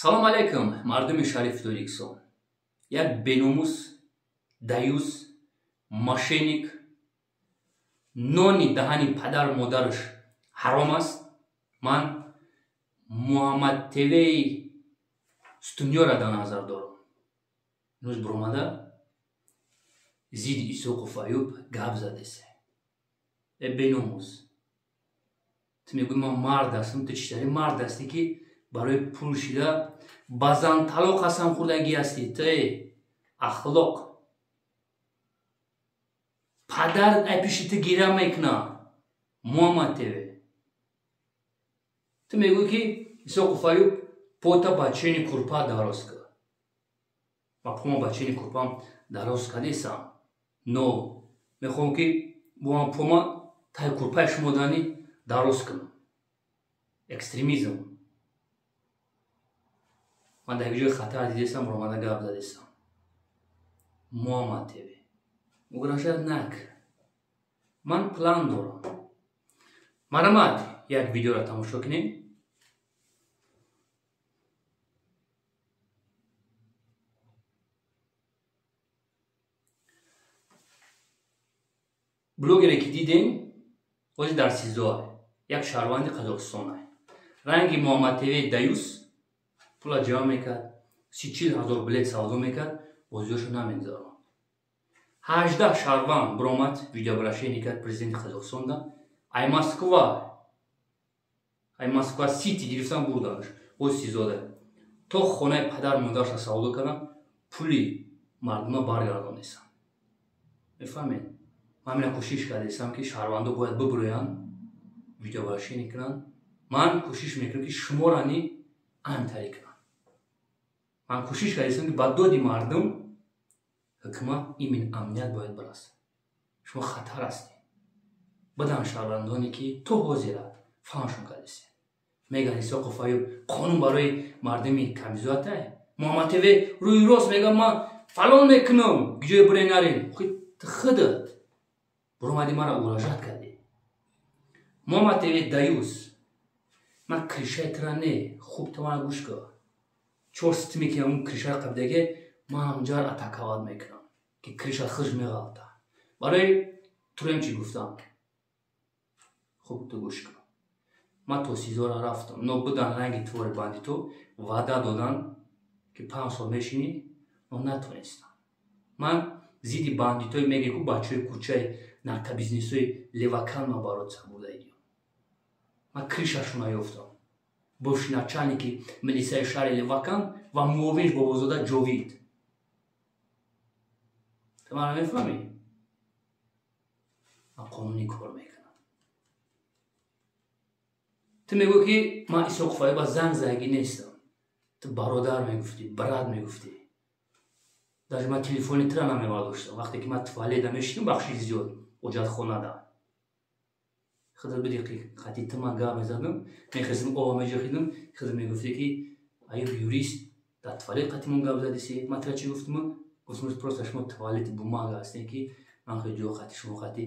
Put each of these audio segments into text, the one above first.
Салом алейкум, мардуми шарифи Тоҷикистон. Як беномус, даюс, мошенник, нони даҳани падару модараш ҳаром аст. Ман Муҳаммад ТВ-и Стунёра дар назар дорам. Имрӯз биромада зидди Исоқов Аюб гап задесе. Э беномус, ту мегӯӣ ман мард ҳастам, ту чӣ тари мард ҳастӣ ки барои пул шида ба зан талоқ қасам хӯрдагӣ ҳастӣ? Ту ахлоқ падар ай пиши ту гира мекуна. Муҳаммад ТВ, ту мегӯӣ ки Исоқов Аюб пота ба чени курпа дароз кар. Ма пома ба чени курпам дароз кардесам, но мехоҳам ки бо ман пома таи курпаи шумо дани дароз кунам. Экстремизм. Ман дар як ҷои хатар дидесам, ромада гап задесам. Муҳаммад ТВ, угрожать нак. Ман план дорам. Марамад як видеоро тамошо кунем. Блогере ки дидем, ҳозир дар СИЗО, як шаҳрванди Қазоқистон. Ранги Муҳаммад ТВ даюс пула ҷамъ мекард, 30-40 ҳазор билет савдо мекард, бозиёшо намегузаронд. 18 шаҳрванд биромад, видеообращение кард президенти Қазоқистонда. Ай Москва, ай Москва Сити гирифтан бурданаш. Боз СИЗОда. То хонаи падар модарша савдо кардан, пули мардума баргардонесам. Мефаҳмед? Ман ҳамина кӯшиш кардесам ки шаҳрвандо бояд бибурӯянд, видеообращение кунанд. Ман кӯшиш мекунам ки шуморо ни ҳамтарӣ кунам. Ман кӯшиш кардесам ки ба доди мардум ҳукумат имин амният бояд бирасад. Шумо хатар ҳастед. Бадан шаҳрвандоне ки то ҳозира фаҳмшон кардесед. Мегӯянд Исоқов Аюб қонун барои мардуми камбизоатай. Муҳаммад ТВ рӯи рост мегӯяд ман фалон мекунам, ҷое бире нарен. Ту худат биромадӣ маро угрожать кардӣ. Муҳаммад ТВ даюс, ман кришаи тура не, хуб ту мара гӯш кун. Чор ситме ки ҳамун кришаро қабидаге, ман ҳамҷар атаковать мекунам, ки криша хиж меғалта. Барои турем чӣ гуфтам? Хуб ту гӯш кун. Ман то СИЗОра рафтам, но будан ранги твори бандито ваъда додан ки 5 сол мешинӣ, но натонистам. Ман зидди бандитое мегӯям ку бачаҳои кӯчаи наркобизнесои левакан ман барот сабурдагиам. Ман кришашона ёфтам. Бывший начальники милисияи шаҳри Левакан ва муовинш Бобозода Ҷовид. Ту маро мефаҳмӣ? Ман қонунӣ кор мекунам. Ту мегӯӣ ки ман Исоқов Аюба занг задагӣ нестам. Ту бародар мегуфтӣ, брат мегуфтӣ. Даже ман телефони тура намебардоштам. Вақте ки ман туалета мешидам, бахши зиёд ҳоҷатхонада. Худат бидӣ қати ту ман гап мезадам, мехестам ова меҷахидам, худат мегуфтӣ ки Аюб юрист дар туалет қати мон гап задиси. Ман тура чӣ гуфтам? Гуфтам просто шумо туалети бумага ҳастем ки ман хеле ҷо қати шумо қати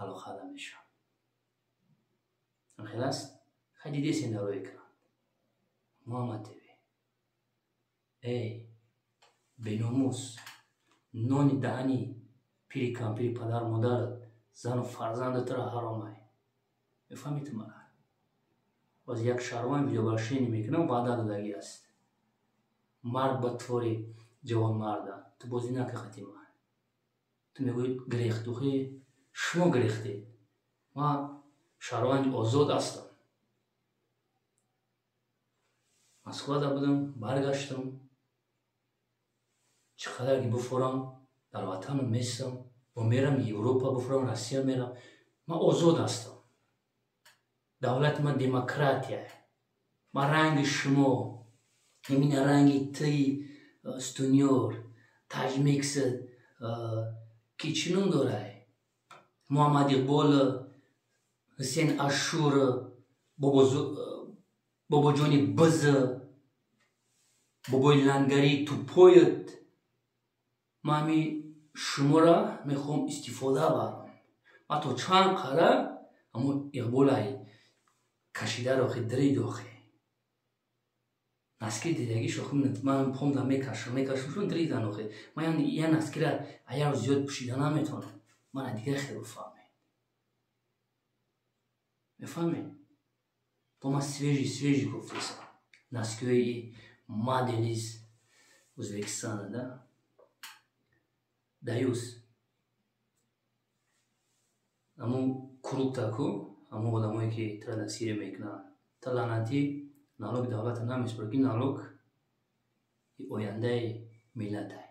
алоқа намешавам. Хел аст? Хай дидесем дар рӯи экран. Муҳаммад ТВ, эй беномус, нони даҳани пири кампири падару модарат, зану фарзандат тура ҳаромай. Мефаҳмӣ ту мара? Боз як шаҳрванд видеообращение мекунам, ваъда додагӣ аст. Мард ба твори ҷавонмарда. Ту бозӣ накун қати ман. Ту мегӯӣ гирехтухӣ, шумо гирехтед. Ман шаҳрванди озод ҳастам. Москвада будам, баргаштам. Чӣ қадар ки буфурам, дар ватанам местам, бо мерам Европа буфурам, Россия мерам. Ман озод ҳастам. Давлати ман демократия. Ман ранги шумо, имина ранги тии Стунёр, Таҷмикс, ки чӣ ном дорай? Муҳаммад Иқбол, Ҳусен Ашур, Бобоҷони Биз, бобои Лангари тупоят. Ман ҳами шуморо мехоҳам истифода барам. Ман то чанд қадар ҳамон Иқболай кашидаро хе дирид охе. Носки дидагӣ шохи ман помда мекашам, мекашам, шун дридан охи. Ман я носкира аяр зиёд пӯшида наметавонам. Мана дигар хел фаҳмед. Мефаҳмед? Бо ман свежий, свежий гуфтесам. Носкиҳои модели из Узбекистана, да? Даюс. Аму кругта ку, аму одамое ки тра дастгирӣ мекунанд. Та лаънатӣ налоги давлата намеспорад, ки налог ояндаи миллатай.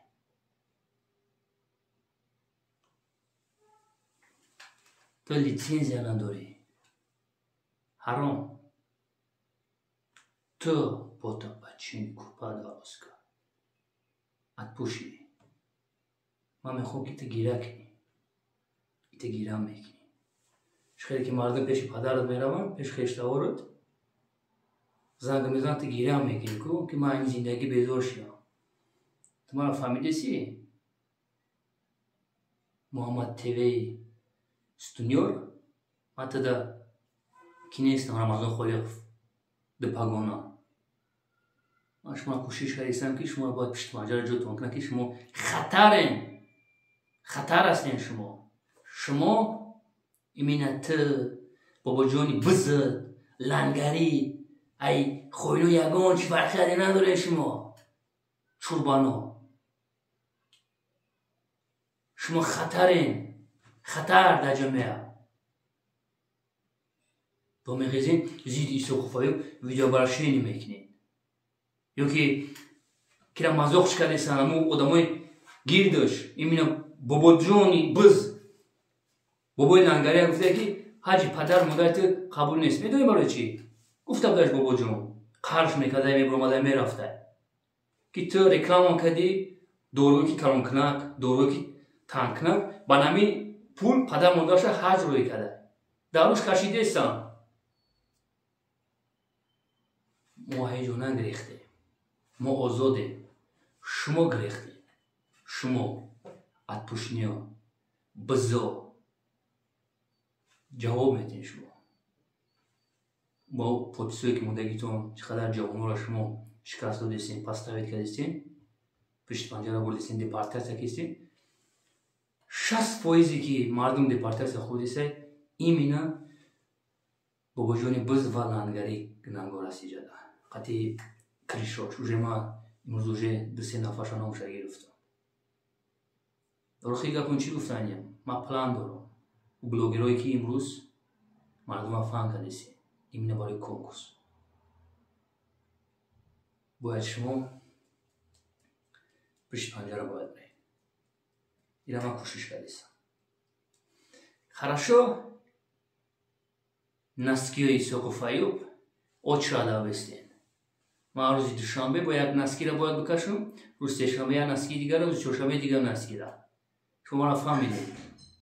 Ту литсензия надорӣ. Ҳаром. Ту бота бачин кӯпа дароз кард. Атпӯшӣ. Ман мехоҳам, ки ту гира кунӣ. Ту гира мекунӣ. Чӣ хеле ки мардум пеши падарат мераванд, пеши хештаворат, занг мезананд, ту гира мекунӣ ку, ки ман ин зиндагӣ безор шудам. Ту маро фаҳмидеси? Муҳаммад ТВ Стунёр, ман туда ки нестам Рамазон Холиқов дупагона. Ман шумо кӯшиш кардистам, ки шуморо бояд пишти панҷара ҷотон кунам, ки шумо хатарен. Хатар ҳастен шумо. Шумо именно ту, бобоҷони бизд, лангарӣ, ай хоино ягон чи фарқияте надоред шумо. Чурбано. Шумо хатарен. Хатар дар ҷамъия. Бо мехезен зидди Исоқов Аюб видеообращение мекунед. Ё ки кира мазоқш кардесан аму одамои гирдаш, именно бобоҷони биз, бобои лангария гуфта, ки ҳаҷи падар модари ту қабул нест. Медонӣ барои чӣ? Гуфта будаш бобоҷон, қарш мекарда, мебуромада, мерафта, ки ту реклама кардӣ доруе ки калонкунак, доруе ки тангкунак, ба нами пул падар модараша ҳаҷ рӯй карда. Дар рӯш кашидестам. Мо ҳеҷ ҷо нагирехтем. Мо озодем. Шумо гирехтед. Шумо атпӯшниё, бизо. Ҷавоб медиҳед шумо. Бо подписое ки мондагитон, чӣ қадар ҷавонҳоро шумо шикаст додестем, подставить кардестем, пишти панҷара бурдестем, депортатсия кистем. 60 фоизе ки мардум депортатсия хӯрдеста, именно бобоҷони биз ва лангарӣ гунаҳгор аст иҷада. Қатъи кришош. Уже ман имрӯз уже ду-се нафарша номша гирифтам. Рохи гапон чӣ гуфтанем? Ман план дорам. У блогерое ки имрӯз мардума фан кардесем, именно барои конкурс. Бояд шумо пишти панҷара бояд биред. Ира ман кӯшиш кардесам. Хорошо, носкиҳои Исоқов Аюб очрада бестен. Ман рӯзи душанбе бо як носкира бояд бикашам, рӯзи сешанбе як носкии дигара, рӯзи чоршанбе дигар носкира. Шумо маро фаҳмидед.